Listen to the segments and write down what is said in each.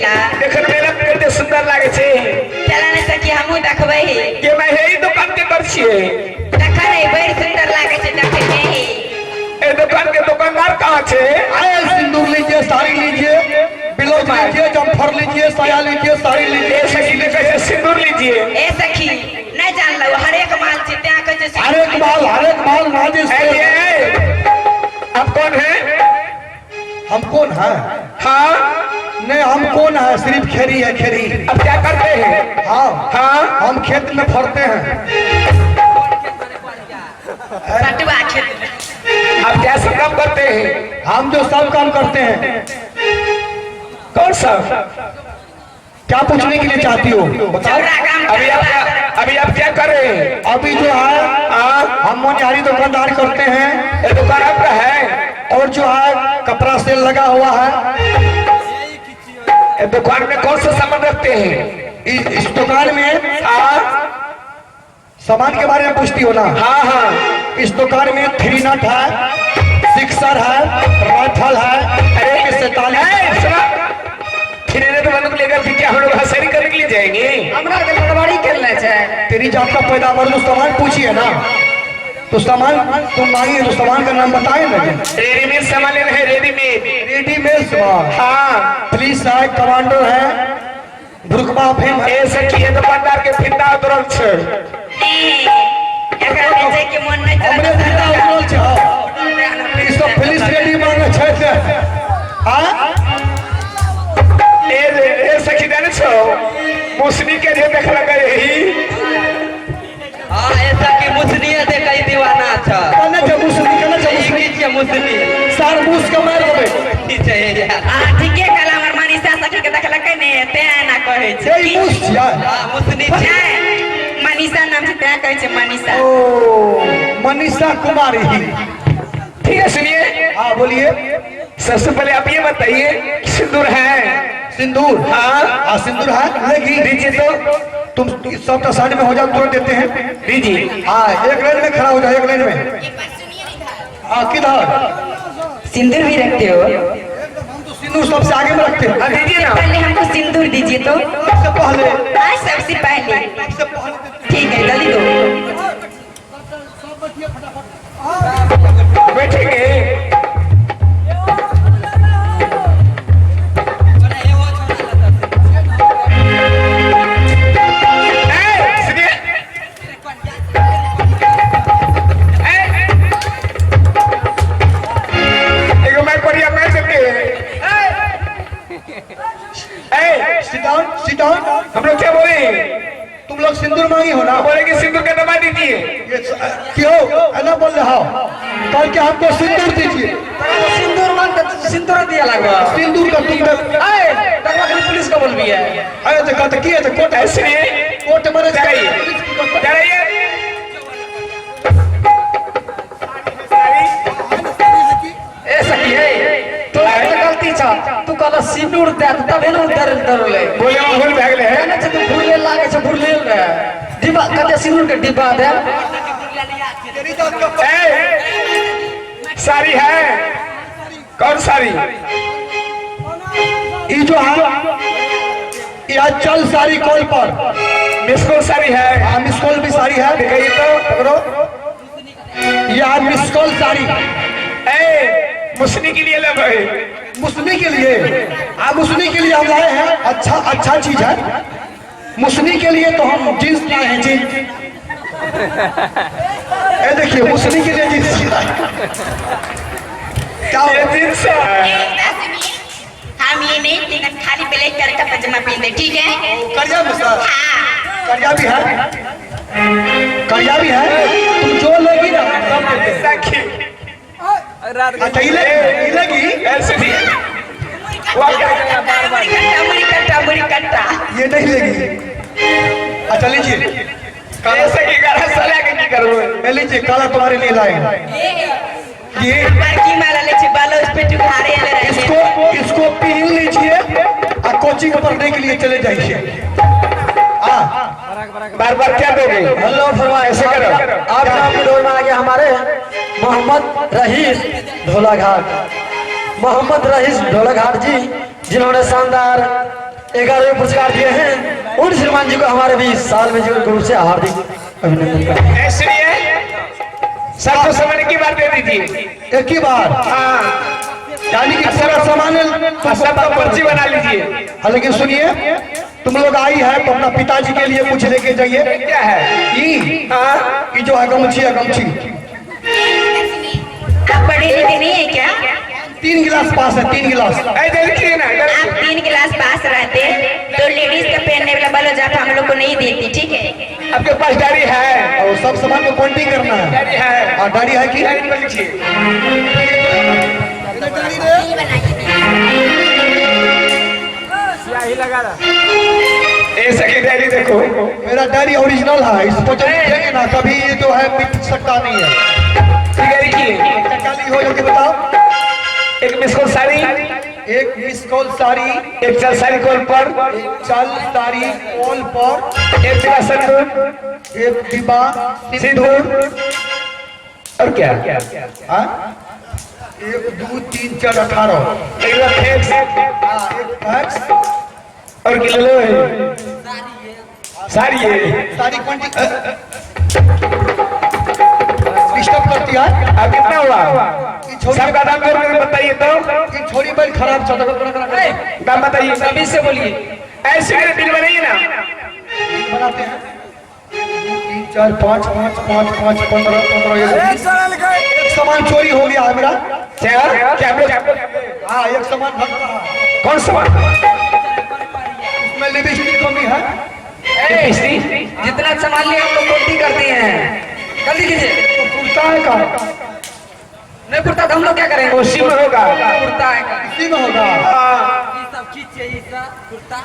मेला। देखन मेला कते सुंदर लागे छै। चला ने सखी, हमहूँ देखबै। के मैं हे दुकान के कर छियै। देखन है, बड़ सुंदर लागे छै देखे में। ए दुकान के दुकानदार कहाँ छै? आए सिंदूर लीजिए, साड़ी लीजिए, ब्लाउज लीजिए, जम्फर लीजिए, साया लीजिए, साड़ी लीजिए। ए सखी ने कहे सिंदूर लीजिए। ए सखी, नहीं जानलौ, हरेक माल छै तें कहै छै। हर एक माल, हर एक माल नाजे ए, से। ए, आप कौन है? हम कौन है? हाँ। नहीं, हम कौन है? सिर्फ खेरी है, खेरी। अब क्या करते हैं? हाँ। हाँ। हम खेत में फरते हैं। पटुआ खेत में। आप क्या सब काम करते हैं? हम जो सब काम करते हैं। कौन सा? क्या पूछने के लिए चाहती हो, बताओ। चौरा काम। अभी आप क्या कर रहे हैं? अभी जो है, हाँ। हम मोनिहारी दुकानदार करते हैं। ये दुकान आपका है? और जो है कपड़ा सेल लगा हुआ है। ये दुकान में कौन सा सामान रखते हैं? इस दुकान में हाँ। सामान के बारे में पूछती हो ना? हाँ हाँ। इस दुकान में थ्री नट है, सिक्सर है, राइफल है, अरे 47। ए, सुना, फिर तो बंदूक लेकर फिर क्या हम लोग हंसरी करने के लिए जाएंगे? हमरा के लड़वाड़ी खेलने छै। तेरी जात का पैदावार। तो सामान पूछिए ना, तो सामान तुम मांगी तो सामान का नाम बताए ना जी। रेडीमेड सामान लेना है, रेडीमेड। रेडीमेड सामान। हाँ। पुलिस है, कमांडो है, भुरकबा अफीम है। ए सखी, ये दुकानदार के फिंदा उतरल छै। एकरा बेचै के मन नहीं। हमरे चला। पिता उतरल छै, हाँ। ई सब पुलिस रेडी मांगे छै से हाँ। ए ए सखी, जाने छो मुसनी के जे देखल रही। हाँ, ऐसा कि मुसनिए देखै दीवाना छ। कने छै मुसनी, कने छै ई मुसनी? की छियै मुसनी? सार मुस के मारि देबै। की छै यार? हाँ, ठीके कहला। हमर मनीषा सखी के देखलकै ने, तें एना कहै छै। ए, ई मुस छियै? हाँ, मुसनी छियै। नहि, मनीषा नाम छै, तें कहै छै मनीषा। ओ, मनीषा कुमारी। ठीक है, सुनिए। हाँ, बोलिए। सबसे पहले आप ये बताइए, सिंदूर है? सिंदूर? हाँ। हाँ, सिंदूर है, लेगी? दीजिए तो। तुम सबका साइड में हो जाओ, तुरंत देते हैं। दीजिए। हाँ, एक लाइन में खड़ा हो जाओ, एक लाइन में। हाँ, किधर? सिंदूर भी रखते हो? हम तो सिंदूर सबसे आगे में रखते हैं। हाँ, दीजिए ना। पहले हमको सिंदूर दीजिए तो। सबसे पहले। हाँ, सबसे पहले। सबसे पहले। ठीक है, जल्दी दो। बैठेंगे। ए, सुनिए। ए, एगो मैं पढ़िया मैं देते हैं। ए, सिट डाउन, सिट डाउन। हम लोग क्या बोले? तुम लोग सिंदूर मांगी हो ना? बोले कि सिंदूर का दबा दीजिए। ये क्यों ऐसा बोल रहा हो? कल के हमको सिंदूर दीजिए। सिंदूर मांगते तऽ सिंदूर दिया लागो। सिंदूर का तुम ए, तकरा खाली पुलिस के बोलबी है। अरे तो कहते की है तो कोर्ट ऐसे नहीं। Court marriage. चलाइए, चलाइए। ए सखी, हे, तोरा तऽ गलती छ। तू कहल सिंदूर दे, तबे ने दर दरले। बोले में भूल भए गेलै है। जाने छै तू भुरले लागे छै, भुरलेल रहे। डिब्बा कते सिंदूर के डिब्बा दे। ए, साड़ी है? कौन साड़ी? ये जो है, ये चल साड़ी कॉल पर। मिसकॉल साड़ी है? हाँ, मिस कॉल भी साड़ी है। दिखाइए तो। पकड़ो, ये है मिस कॉल साड़ी। ए, मुसनी के लिए ले भाई। मुस्लिम के लिए? हाँ, मुस्लिम के लिए हम लाए हैं। अच्छा अच्छा चीज है। मुस्लिम के लिए तो हम जींस लाए हैं, जींस। ये देखिए, मुस्लिम के लिए जींस लाए। क्या ये हुआ? जींस है। हम ये नहीं पहनते, खाली ब्लैक कलर का पजामा पहनते, ठीक है? करिया में सर? हाँ। करिया भी है, करिया भी है। तुम जो लेगी ना, सब देते हैं। सखी। अच्छा, ये लेगी, ये लेगी? ऐसे नहीं। वो क्या? मुड़ी कट्टा, मुड़ी कट्टा, मुड़ी कट्टा। ये नहीं लेगी? अच्छा, लीजिए। ए सखी, गारा साला के की करबो? ये लीजिए, काला तुम्हारे लिए लाए ये। बड़की माला ले छी, ब्लाउज पे टुघारे ले रहे। इसको इसको पहन लीजिए और कोचिंग पढ़ने के लिए चले जाइए। हाँ। बार बार क्या दोगे? हेलो फरमाए। ऐसे करो। आप नाम के डोर में आ गया हमारे मोहम्मद रहीस ढोलाघाट, मोहम्मद रहीस ढोलाघाट जी, जिन्होंने शानदार 11वें पुरस्कार दिए हैं, उन श्रीमान जी को हमारे भी साल में जीवन ग्रुप से हार्दिक अभिनंदन करते हैं। इसलिए सबको सामान की बार दे दीजिए। एक ही बार। हाँ, यानी कि पूरा सामान सबका पर्ची बना लीजिए। हाँ, लेकिन सुनिए, तुम लोग आई है तो अपना पिताजी के लिए कुछ लेके जाइए। क्या है? ई हाँ, ई जो है गमछी है, गमछी। आप पढ़े लिखे नहीं है क्या? 3 गिलास पास है, 3 गिलास। ऐसे लिखिए ना। आप 3 गिलास पास रहते तो लेडीज का पहनने वाला ब्लाउज आप हम लोग को नहीं देती, ठीक है? आपके पास डायरी है? और सब सामान को काउंटिंग करना है। डायरी है? हाँ, डायरी है कि डायरी पर लिखिए। ऐसा की डायरी देखो। मेरा डायरी ओरिजिनल है, इसको जब लिखेंगे ना कभी ये जो है मिट सकता नहीं है। ठीक है, लिखिए। क्या लिखो हो जल्दी बताओ। एक मिस कॉल साड़ी, एक मिस कॉल साड़ी, एक चल साड़ी कॉल पर, एक चल साड़ी कॉल पर, एक डिब्बा सिंदूर, एक डिब्बा सिंदूर, और क्या? हाँ? 1 2 3 4 18। एक डिब्बा फैक्स, एक फैक्स, और किलो लो है साड़ी है। सारी क्वांटिटी डिस्टर्ब करती है। अब कितना हुआ? सबका दाम करके बताइए तो। ये छोरी बैल खराब चल रहा है। दाम बताइए। सभी से बोलिए। ऐसे मेरे बिल बनाइए ना। बनाते हैं 3 4 5 5 5 5 15 15। एक सामान चोरी हो गया है मेरा। क्या क्या? हाँ, एक सामान भाग रहा है। कौन सामान? इसमें लिपस्टिक कमी है। जितना सामान लिया हम लोग कोटी करती हैं। जल्दी कीजिए। तो कुर्ता है का? नहीं कुर्ता तो हम लोग क्या करेंगे? उसी में होगा। कुर्ता है का? इसी में होगा।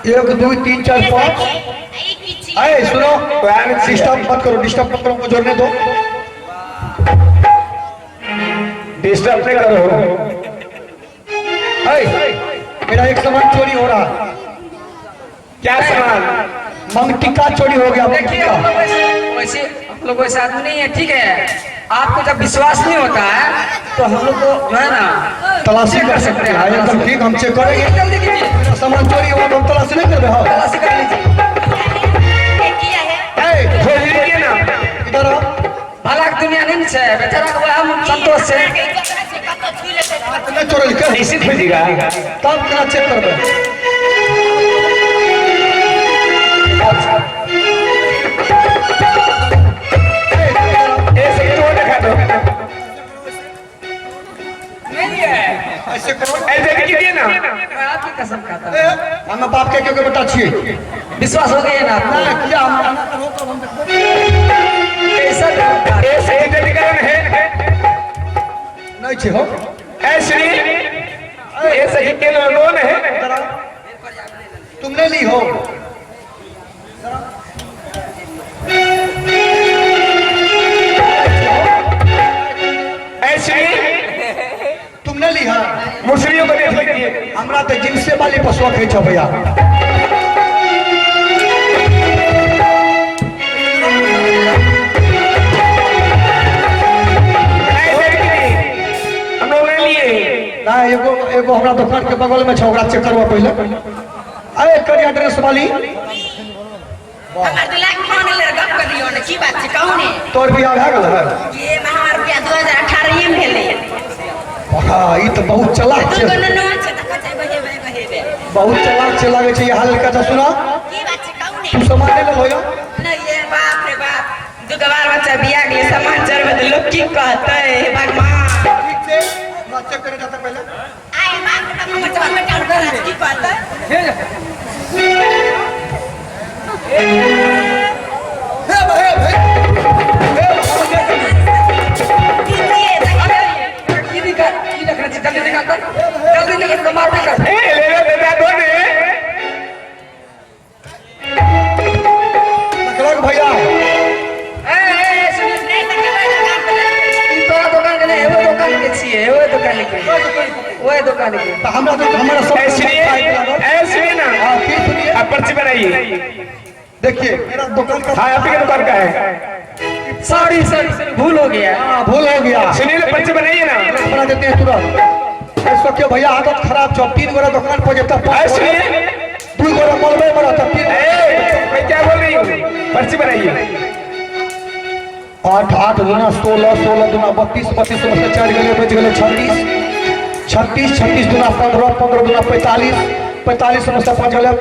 1 2 3 4 5। अरे सुनो, डिस्टर्ब मत करो, डिस्टर्ब मत करो, मुझे जोड़ने दो। डिस्टर्ब नहीं करो। अरे मेरा एक सामान चोरी हो रहा है। क्या सामान? मंगटिका चोरी हो गया। देखिए हम लोग वैसे हम लोग वैसे आदमी नहीं है, ठीक है? आपको जब विश्वास नहीं होता है तो हम लोग को जो है ना तलाशी कर सकते हैं। एकदम ठीक, हम चेक करेंगे। जल्दी कीजिए। सामान चोरी हुआ तो हम तलाशी नहीं कर रहे हो। तलाशी कर लीजिए। खोज लीजिए ना। इधर आओ। भला दुनिया नहीं है बेचारा को हम संतोष से नहीं चोरी कर इसी खोजिएगा तब तेरा चेक कर दे। ऐसे तो दिखा दो। नहीं है ऐसे करो, ऐसे कीजिए ना। मैं आपकी कसम खाता हूं। हम बाप के क्यों बेटा छिए? विश्वास हो गया ना आपको? क्या हम कैसा ऐसे जल्दीकरण है नहीं छे हो। ऐसे ऐसे ही के लोन है। तुमने ली हो। ऐसे तुमने ली है। मुस्लिमों को देख लीजिए। हमरा तो जिनसे वाली पशुआ खाई छो भैया। हम लोग ले लिए ना एगो एगो हमरा दुकान के बगल में छो, ओकरा चेक करवा पहले। अरे करिया ड्रेस वाली हमार तो लाख फोन ले गप कर दियो ने की बात छै कहू ने। तोर बियाह भए गेल है? ये हमार बियाह 2018 में भेलै। हां, ई तो बहुत चलाक तू छै। कोनो न छै त कचै बहे बहे बहे। बहुत चलाक छै लागै छै। यहाँ लड़का छ सुना की बात छै कहू ने। तू सामान ले लो होया। नहीं ये बाप रे बाप, दू बार बच्चा बियाह गेलै सामान चढ़बै त लोग की कहतै? हे भगवान। ठीक छै, हमरा चेक करे जाता पहले। आइ बाप रे बाप, हमर जवान बेटा की कहतै? हे हे हे की निकाल की रखना चाहिए? जल्दी निकाल कर, जल्दी निकाल कर मार कर। ए ले ले बेटा दो ने लखलक भैया। ए ए सुनिए, नहीं त कहबै दुकान पर। ई तोरा दुकान के नहीं, एगो दुकान के छिए, एगो दुकान के, ओए दुकान के। तो हमरा तो हमरा सब ऐसे ऐसे ना। हां, फिर सुनिए। आप पर्ची बनाइए। देखिए मेरा दुकान का। हाँ, आपके दुकान का है। सॉरी सॉरी, भूल हो गया। हाँ, भूल हो गया। सुनिए ना, पर्ची बनाइए ना। बना देते हैं तुरंत। ऐसा क्यों भैया, आदत खराब छो। 3 गोरा दुकान पर जब तक सुनिए, दू गोरा मलबे में रहता तीन। ए, मैं क्या बोल रही हूँ, पर्ची बनाइए। 8 8 दूना 16, 16 दूना 32, 32 में से 4 गेलै बचि गेलै 36, 36, 36 दूना 15, 15 दूना 45, 45 में से 5 गेलै।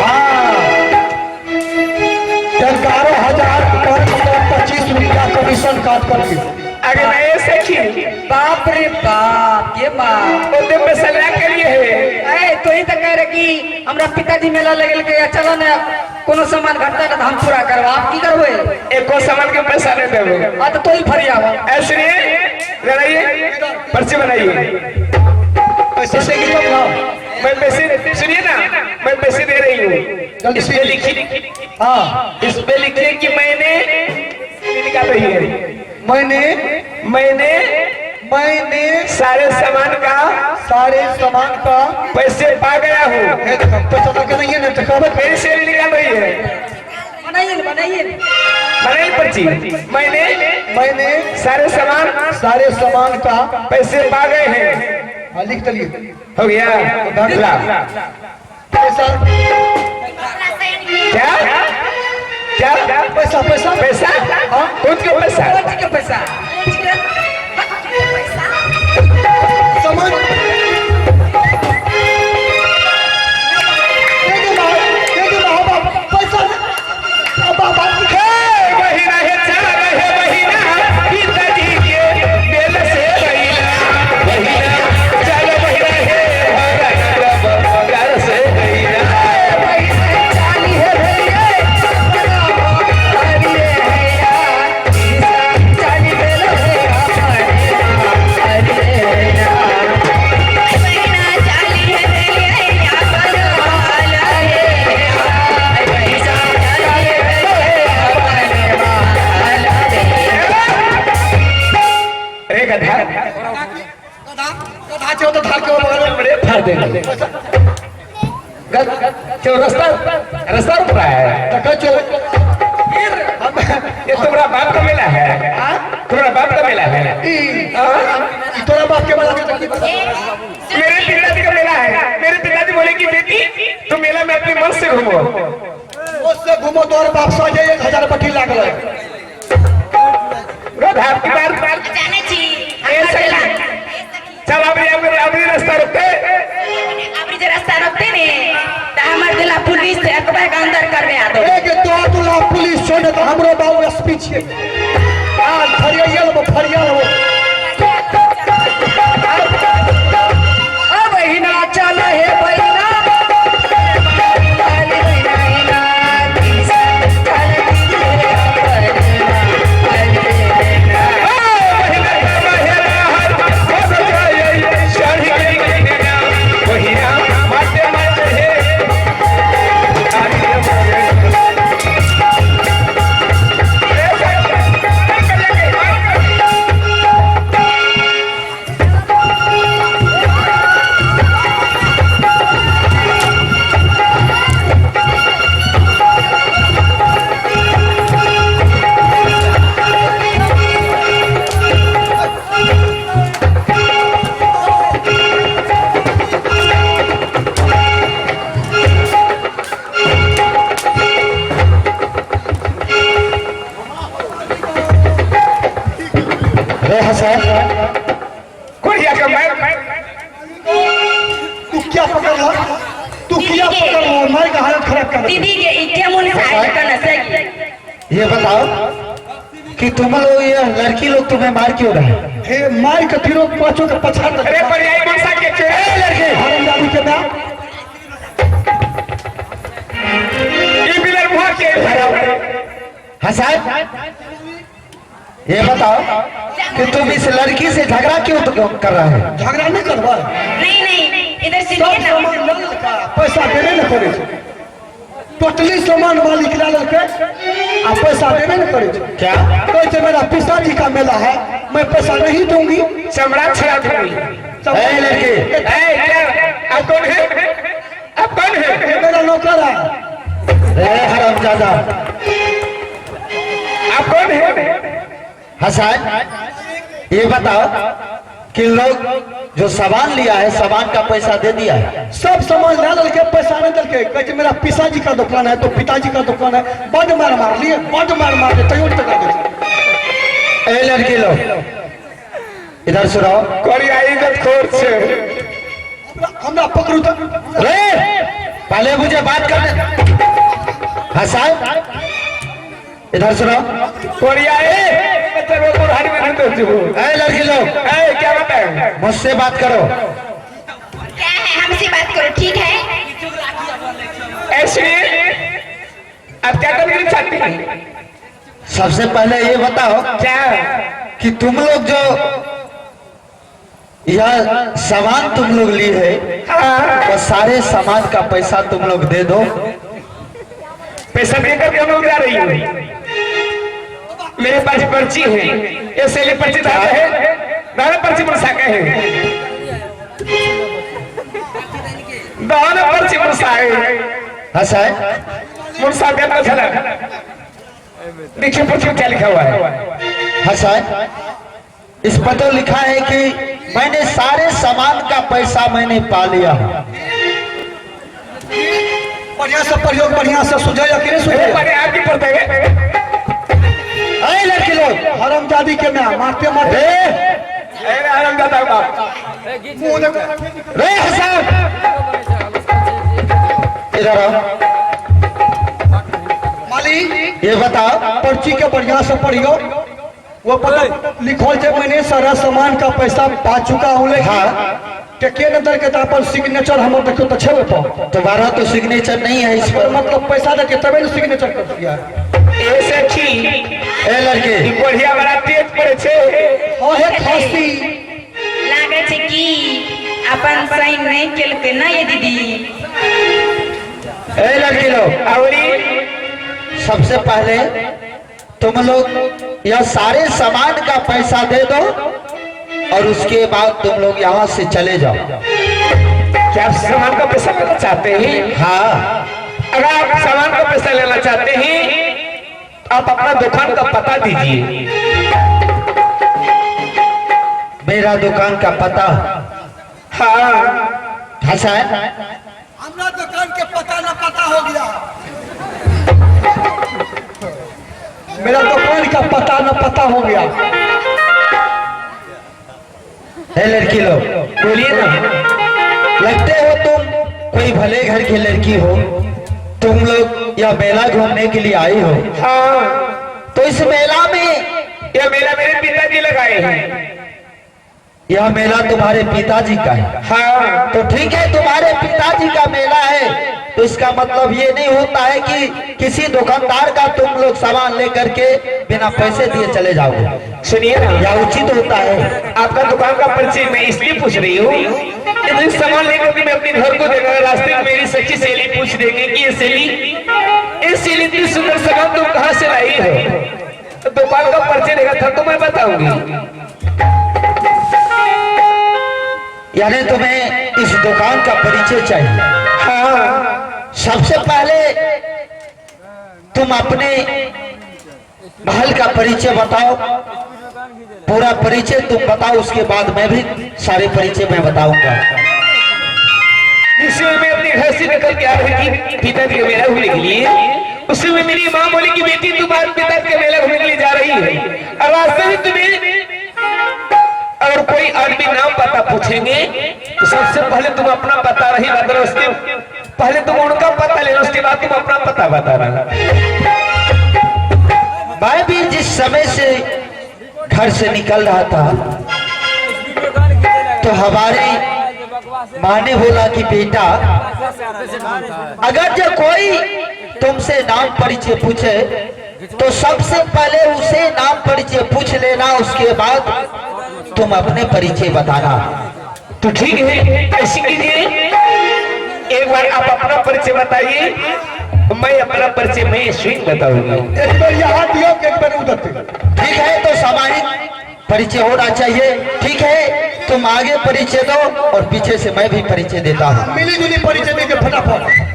हाँ, 11,525 रुपया कमीशन काट करके। आगे नए सखी। बाप रे बाप, ये बाप ओते पैसा ला के लिए है। ए तो ही तो कह रहे कि हमरा पिताजी मेला लगल के चलो ने कोनो सामान घटता ना हम पूरा करबा, आप की करबे? एको सामान के पैसा नहीं देबो। हां तो तोही फरियावा। ऐ सुनिए, जरा ये पर्ची बनाइए। पैसा देगी तब ना। मैं पैसे, सुनिए ना, मैं पैसे दे रही हूँ। जल्दी इस पे लिखिए। हाँ, इस पे लिखिए कि मैंने निकाल रही है। मैंने मैंने मैंने सारे सामान का सारे सामान का पैसे पा गया हूँ। पैसा तो नहीं है ना, तो खबर मेरी सैलरी निकाल रही है। बनाइए बनाइए बनाइए पर्ची। मैंने मैंने सारे सामान सारे सामान का पैसे पा गए हैं। हाँ, लिख दलिए। हो गया। ला। पैसा क्या क्या पैसा पैसा पैसा? हाँ? कौन के पैसा? कौन के पैसा? सामान पैसा बहिना है चल रहे बहिना पिताजी के बेल से बहिना बहिना चल बहिना है घर से बहिना चाली है भेलिए हरिये हैया चाली भेल हे हरिये हैया बहिना चाली है भेलिए अपन वाला हे पैसा चाली भेल हे अपन वाला रे। अरे गधा गधा छे तो धार के बगल में बड़े फाड़ देंगे। क्यों रास्ता रास्ता रुक रहा है? तो कह चलो ये तुम्हारा बाप का मेला है। तुम्हारा बाप का मेला है। ई तोरा बाप के वाला के तो की पता? मेरे पिताजी का मेला है। मेरे पिताजी बोले कि बेटी तुम मेला में अपने मन से घूमो। उससे घूमो तोर बाप से जे 1000 पट्टी लागल है। गधा की बार बार जाने छी ए सखी चल अबरी अबरी अबरी रास्ता रुकते। अबरी जे रास्ता रोकते ने त हमर दिला पुलिस से अकबर के अंदर करवे आ दो। एक तो तुला पुलिस छोड़ तो हमरो बाबू एसपी छिए। आ फरिया लो फरिया लो। अ बहिना चल हे बहिना रे हसन कुड़िया का मैं तू क्या पकड़ रहा, तू क्या पकड़ रहा, मार का हालत खराब कर। दीदी के इके मुन साइड करना से। ये बताओ कि तुम लोग ये लड़की लोग तुम्हें मार क्यों रहे? हे मार के तीनों पांचों के पछाड़ दे। अरे पर्याय मनसा के ए लड़के हरामजादी के ना ये बिलर मुहा के हसन ये बताओ कि तुम इस लड़की से झगड़ा क्यों कर रहे हो? झगड़ा नहीं करवा। नहीं नहीं इधर सब सुनिए ना। सामान ले ललका, पैसा देबे न करे छै। टोटली सामान मालिक ला ललके आ पैसा देबे न करे छै। क्या कहै छै मेरा पिताजी का मेला है, मैं पैसा नहीं दूंगी। चमड़ा छड़ा दूंगी। ए लड़के ए क्या आप कौन है? आप कौन है? ये मेरा नौकर है। रे हरामजादा आप कौन है? हाँ साहब, ये बताओ कि लोग जो सामान लिया है, सामान का पैसा दे दिया है? सब सामान ला ललके, पैसा नहीं देलके। कहै छै मेरा पिताजी का दुकान है तो पिताजी का दुकान है। बड मार मार लिए, बड मार मार लिए, तैयो टका दे। ए लड़की लोग, इधर सुनो। कोरिया इज्जत खोर छे। हमरा पकड़ू तो। रे पहले मुझे बात करने। हाँ साहब, इधर सुनो। कोरिया ए चलो बुढ़ारी में नहीं तो। ए लड़की लोग, ए क्या बताए? मुझसे बात करो। क्या है? हमसे बात करो, ठीक है? ऐसे आप क्या करने चाहती हैं? सबसे पहले ये बताओ क्या कि तुम लोग जो यह सामान तुम लोग ली है, वो सारे सामान का पैसा तुम लोग दे दो। पैसा देकर के हम लोग जा रही हूँ। मेरे पास पर्ची है, ये सैली पर्ची दादा है, दादा पर्ची मुरसा के है, दादा पर्ची मुरसा है। हाँ साहब, मुरसा के अंदर झलक देखिए, पर्ची में क्या लिखा हुआ है? हाँ साहब, इस पर तो लिखा है कि मैंने सारे सामान का पैसा मैंने पा लिया है। बढ़िया से प्रयोग, बढ़िया से सुझाया कि नहीं सुझाया? अरे आपकी पड़ते है। अरे लड़की लोग, हरामजादी के मैं मारते मारते रे अरे हरामजादा बाप मुंह देखो। रे हसन, इधर आओ। मालिक, ये बताओ, पर्ची के बढ़िया से पढ़ियो। वो पता लिखल छै मैंने सारा सामान का पैसा पा चुका हूँ, लेकिन के नंबर के अपन सिग्नेचर हमर देखियो तो छेबे पर। तुम्हारा तो सिग्नेचर नहीं है इस पर। मतलब पैसा दे के तबे ने सिग्नेचर कर दिया। ए सखी, ए लड़की, ई बढ़िया बड़ा तेज पड़े छे। हाँ हे खांसी लागे छै कि अपन साइन नहीं केलकै ना ये दीदी। ए लड़की लोग, आवरी सबसे पहले तुम लोग यह सारे सामान का पैसा दे दो और उसके बाद तुम लोग यहाँ से चले जाओ। क्या आप सामान का पैसा लेना चाहते हैं? हाँ। अगर आप सामान का पैसा लेना चाहते हैं, आप अपना दुकान का पता दीजिए। मेरा दुकान का पता? हाँ। हाँ साहब, हमरा दुकान के पता ना पता हो गया। मेरा दुकान का पता ना पता हो गया। ए लड़की लोग, बोलिए ना। लगते हो तुम कोई भले घर की लड़की हो, तुम लोग यह मेला घूमने के लिए आई हो। हाँ। तो इस मेला में, यह मेला मेरे पिताजी लगाए हैं। यह मेला तुम्हारे पिताजी का है? हाँ। तो ठीक है, तुम्हारे पिताजी का मेला है तो इसका मतलब ये नहीं होता है कि किसी दुकानदार का तुम लोग सामान लेकर के बिना पैसे दिए चले जाओगे। सुनिए ना, यह उचित होता है? आपका दुकान का परिचय मैं इसलिए पूछ रही हूँ कि सामान लेकर के मैं अपने घर को देगा, रास्ते में मेरी सच्ची सहेली पूछ देंगे कि ये सहेली इतनी सुंदर सामान तुम कहाँ से लाई हो? तो दुकान का परिचय देगा था तो मैं बताऊंगी। यानी तुम्हें इस दुकान का परिचय चाहिए? हाँ। सबसे पहले तुम अपने महल का परिचय बताओ, पूरा परिचय तुम बताओ, उसके बाद मैं भी सारे परिचय मैं बताऊंगा। जिसमें मैं अपने घर से निकल के आ रही थी पिताजी का मेला घूमने के लिए, उसी में मेरी माँ बोली कि बेटी तुम आज पिताजी का मेला घूमने के लिए जा रही है और रास्ते में तुम्हें अगर कोई आदमी नाम पता पूछेंगे तो सबसे पहले तुम अपना पता रही बता, उसके पहले तुम उनका पता लेना, उसके बाद तुम अपना पता बताना। मैं भी जिस समय से घर से निकल रहा था तो हमारी माँ ने बोला कि बेटा अगर जो कोई तुमसे नाम परिचय पूछे तो सबसे पहले उसे नाम परिचय पूछ लेना, उसके बाद तुम अपने परिचय बताना। तो ठीक है, ऐसी कीजिए, एक बार आप अपना परिचय बताइए, मैं अपना परिचय मैं स्वयं बताऊंगा। एक बार यहाँ दियो, एक बार उधर दियो। ठीक है, तो सामाजिक परिचय होना चाहिए। ठीक है, तुम आगे परिचय दो और पीछे से मैं भी परिचय देता हूँ। मिली जुली परिचय दीजिए फटाफट।